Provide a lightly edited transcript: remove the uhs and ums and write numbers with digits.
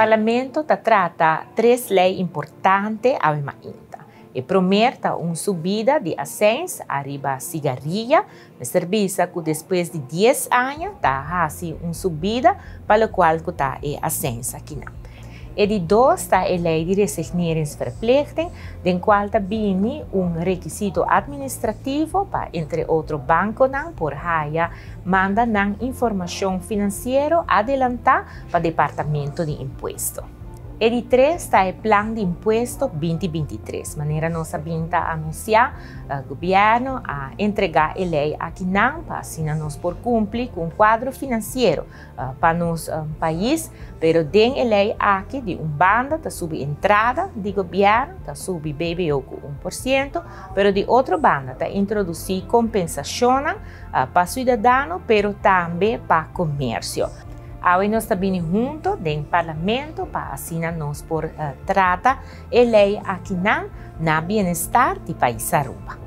Parlamento ta trata tres ley importante awe mainta. E prome ta un subida di accijns ariba sigaria. Mester bisa cu despues di 10 aña ta haci un subida pa locual cu ta e accijns akinan. E di dos ta e ley di resigneringsverplichting, den cual ta bini un rekisito administrativo pa entre otro banconan por haya manda nan informacion financiero adelanta pa Departamento di Impuesto. E di tres ta e plan di impuesto 2023. Manera nos a bin ta anuncia, gobierno a entrega e ley akinan pa asina nos por cumpli cu un cuadro financiero pa nos pais, pero den e ley aki di un banda ta subi entrada di gobierno, ta subi BBO cu 1%, pero di otro banda ta introduci compensacionnan pa ciudadano, pero tambe pa comercio. Awe nos ta bini hunto den Parlamento pa asina nos por trata e ley akinan na bienestar di pais Aruba.